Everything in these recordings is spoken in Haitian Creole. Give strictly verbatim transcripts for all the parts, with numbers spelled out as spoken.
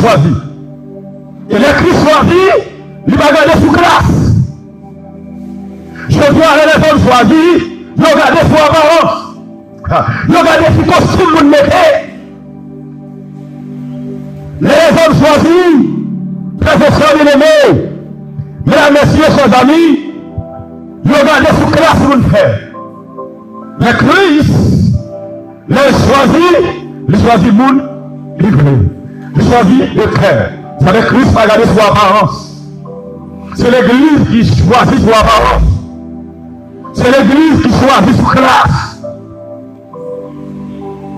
chwazi. E lè Kris chwazi, li pa gade sou klas. Jodi a, lè lèzòm chwazi, yo gade sou aparans. Yo gade sou kostim moun mete. Lè lèzòm chwazi, frè e sè byeneme, medam, mesye, chè zanmi, yo gade sou klas moun fè. Men Kris, lè l chwazi, li chwazi moun li vle. Li chwazi de kè. Sa vle Kris pa gade sou aparans. Se legliz ki chwazi sou aparans. Se legliz ki chwazi sou klas.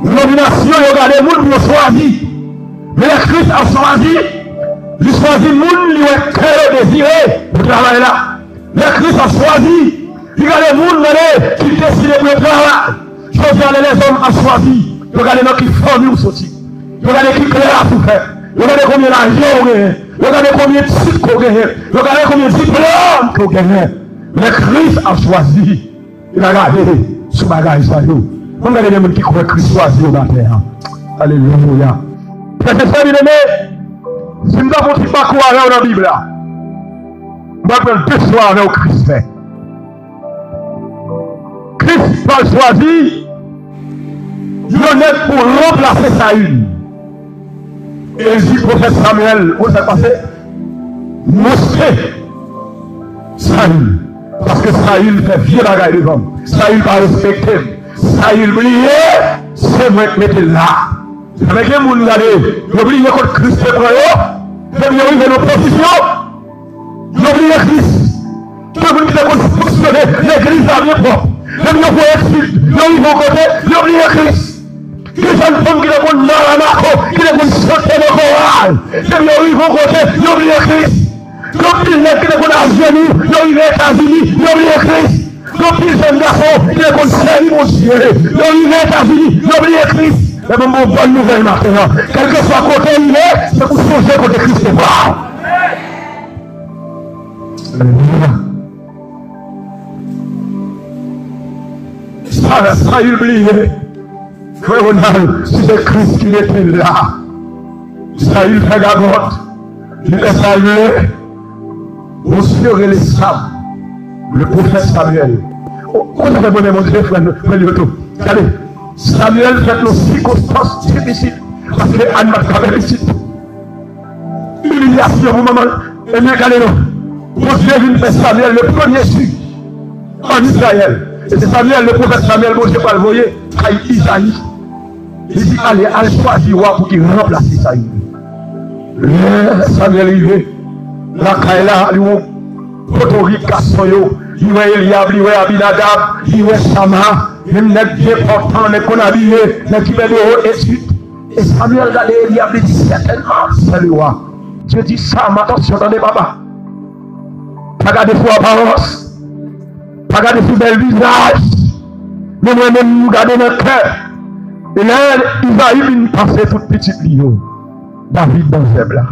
Denominasyon yo gade moun pou yo chwazi. Men lè Kris ap chwazi, li chwazi moun li wè kè yo dezire pou travay la. Lè Kris ap chwazi, li gade moun, gade, ki deside pou yo travay. Jodi a, lè lèzòm ap chwazi, yo gade nan ki fanmi w soti. Yo gade ki klas ou fè. Yo gade konbyen lajan ou genyen. Yo gade konbyen tit ke w genyen. Yo gade konbyen diplòm ke w genyen. Lè Kris ap chwazi, li pa gade sou bagay sa yo. Ann gade de moun ki kwè Kris chwazi yo maten an. Alelouya. Frè e sè byeneme, si m ta fè yon ti pakou avè w nan Bib la, m pral pran de chwa avè w Kris fè. Kris pral chwazi yon nèg pou ranplase Sayil. E li di pwofèt Samyèl, ou sa k pase? Montre Sayil. Paske Sayil fè vye bagay devan m. Sayil pa respekte m. Sayil bliye se mwen k mete l la. Sa fè gen moun gade, yo bliye kot Kris te pran yo. Depi yo rive nan pozisyon, yo bliye Kris. Gen moun ki te konn fonksyone legliz la byen pwòp. Depi yo voye etid, yo rive yon kote, yo bliye Kris. Gen jèn fanm ki te konn nan Ramako, ki te konn chante nan koral. Depi yo rive yon kote, yo bliye Kris. Gen anpil nèg ki te konn ajenou, yo rive Etazini, yo bliye Kris. Gen anpil jèn gason ki te konn sèvi Bondye, yo rive Etazini, yo bliye Kris. Men ban m bon nouvèl maten an. Kèlkeswa kote w ye, se pou sonje kote Kris te pran w. Alelouya. Sa, Sayil bliye. Frè Ronald, si se Kris ki mete l la, Sayil fè gagòt, li fè sa l vle. Bondye rele Sam, le pwofèt Samyèl. O, konsa fè mwen menm, Bondye, frè, frè, yo tou. Gade, Samyèl fèt nan sikonstans difisil, paske Ann pa t ka fè pitit. Imilyasyon pou manman l. Ebyen, gade non. Bondye vin fè Samyèl le premye jij ann Izrayèl. E se Samyèl, le pwofèt Samyèl, Bondye pral voye kay Izayi. Li di, "Ale, al chwazi wa pou ki ranplase Sayil." Lè Samyèl rive lakay la, li wè potorik gason yo. Li wè Elyab, li wè Abinadab, li wè Chama. Menm nèg byen pòtan, nèg konn abiye, nèg ki bèl yo, etid. E Samyèl gade Elyab, li di, "Sètènman, sè le wa." Dye di Sam, "Atansyon, tande papa. Pa gade sou aparans. Pa gade sou bèl vizaj. Men mwen menm, m gade nan kè." E lè Izayi vin pase tout pitit li yo, David nan zèb la.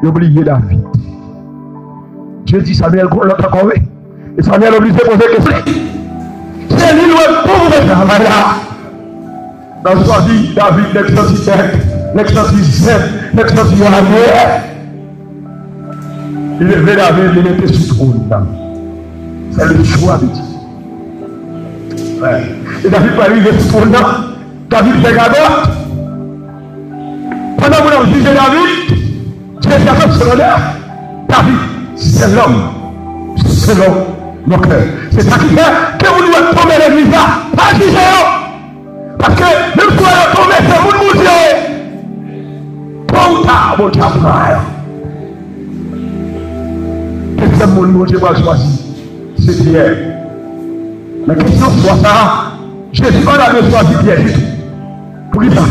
Yo bliye David. Dye di Samyèl, "Gon lòt ankò, wi." E Samyèl oblije poze kesyon. Se li l wè pou fè travay la. Nan chwazi David, nèg santi bèt, nèg santi zèb, nèg santi ane. Li leve David, li mete sou twòn nan. Se le chwa de Dye. Wè. E David pa rive sou twòn nan. David fè gagòt. Pandan moun ap jije David, Dye di, "Atansyon, David, c'est l'homme selon mon cœur." Se sa ki fè ke moun yo tonbe legliz la, pa jije yo. Paske menm si yo tonbe, se moun Bondye yo ye. Tôt ou tard, Bondye ap pran yo. Dezyèm moun Bondye pral chwazi, se Pyè. Men kesyon fwa sa a, Jezi pa t dwe chwazi Pyè ditou. Poukisa?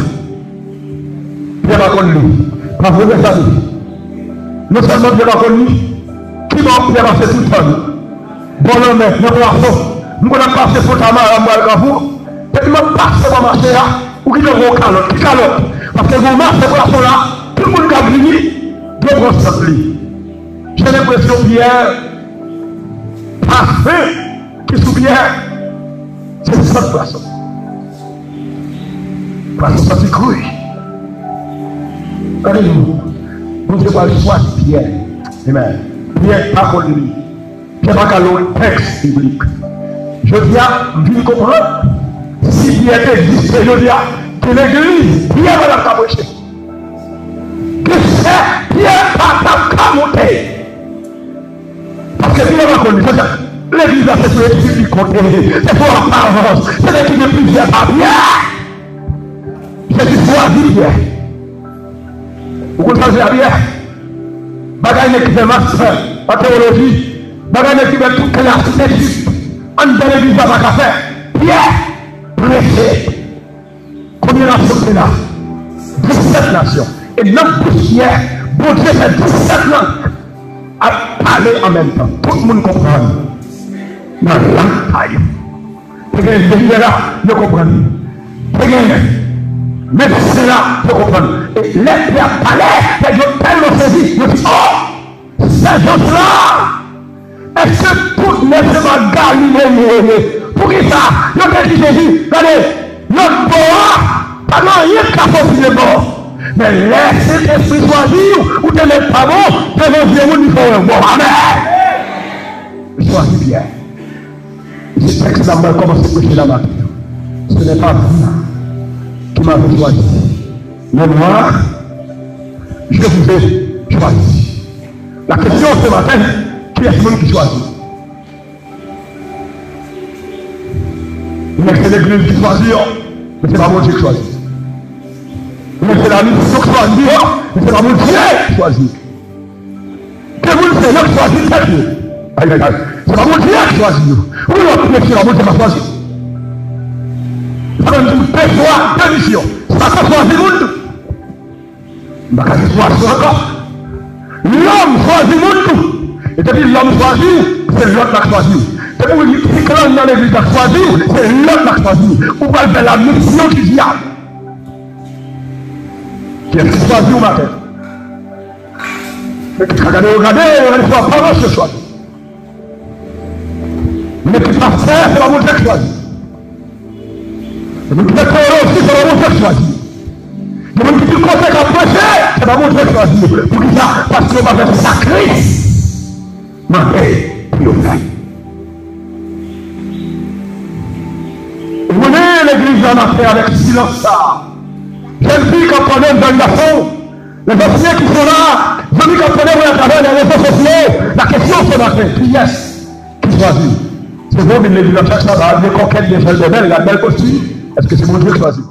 Pyè pa konn li. Pa vre, mezanmi? Non sèlman Pyè pa konn li, ki bò Pyè pase tout tan li? Bò lanmè, nan pwason. M konn ap pase Fontamara, m pral Kafou. Depi m ap pase bò mache a, ou kite yon kalòt. Ki kalòt? Paske gen yon mache pwason la, tout moun k ap vini, dwe pran sant li. Gen lenpresyon Pyè pafen ki sou Pyè, se sant pwason. Pwason santi kri. Gade nou. Bondye pral chwazi Pyè. Amen. Pyè pa konn li. Pyè pa ka lwe tèks biblik. Jodi a, m vin konprann, si Pyè te egziste jodi a, gen legliz, Pyè pa t ap ka preche. Gen chè, Pyè pa t ap ka monte. Paske Pyè pa konn li. Legliz la se sou etid li konte, se sou aparans, se nèg ki gen plizyè papye. Jezi chwazi Pyè. Ou konn sa l fè a Pyè? Bagay nèg ki fè mastè an tewoloji, bagay nèg ki fè tout klas etid anndan legliz la pa ka fè. Pyè preche. Konbyen nasyon ki te la? Disèt nasyon. E nan bouch Pyè, Bondye fè disèt lang ap pale an menm tan. Tout moun konprann nan lang pa yo. Te gen enjenyè la, yo konprann. Te gen medsen la, yo konprann. E lè Pyè ap pale, nèg yo tèlman sezi, yo di, "Oh! Sèjans la! Èske tout nèg se pa Galileyen yo ye?" Poukisa yo te di Jezi, "Gade, lòt bò a, pa gen anyen k ka soti de bò." Men lè Sentespri chwazi w, ou te mèt pa bon, devan zye moun li fè w wè w bon. Amèn! Li chwazi Pyè. Se tèks la m pral kòmanse preche la maten. Ce n'est pas vous qui m'avez choisi, mais moi, je vous ai choisi. La kesyon se maten, kiyès moun ki chwazi? Men se legliz ki chwazi yo, men se pa Bondye ki chwazi. Men se lamisyon ki chwazi yo, men se pa Bondye ki chwazi. Gen moun se yo k chwazi tèt yo. Ay, ay, ay. Se pa Bondye k chwazi yo. Ou wè lòt preche la, Bondye pa chwazi. Sa vle di de fwa, de misyon. Satan chwazi moun tou. M pa ka di twa fwa ankò. Lòm chwazi moun tou. E depi lòm chwazi w, se lòt la k chwazi w. Depi w gen ti klan nan legliz la k chwazi w, se lòt la k chwazi w. Ou pral fè lamisyon di dyab. Kiyès ki chwazi w maten? Men ki ka gade yo gade, yo gade sou aparans yo chwazi. Men ki pastè, se pa Bondye k chwazi. Moun ki fè teyoloji, se pa Bondye k chwazi. Gen moun ki di kote k ap preche, se pa Bondye k chwazi. Poukisa? Paske yo pa fè sa Kris mande pou yo fè. Ou konnen legliz la mache avèk silans sa a. Jèn fi k ap tande m, jèn gason, les anciens qui sont là, zanmi k ap tande mwen atravè les réseaux sociaux, la kesyon se maten, kiyès ki chwazi? Se vre w vin legliz la chak sabbat, gen kòkèt, gen chèz de bèl, gad bèl kostim, èske se Bondye k chwazi?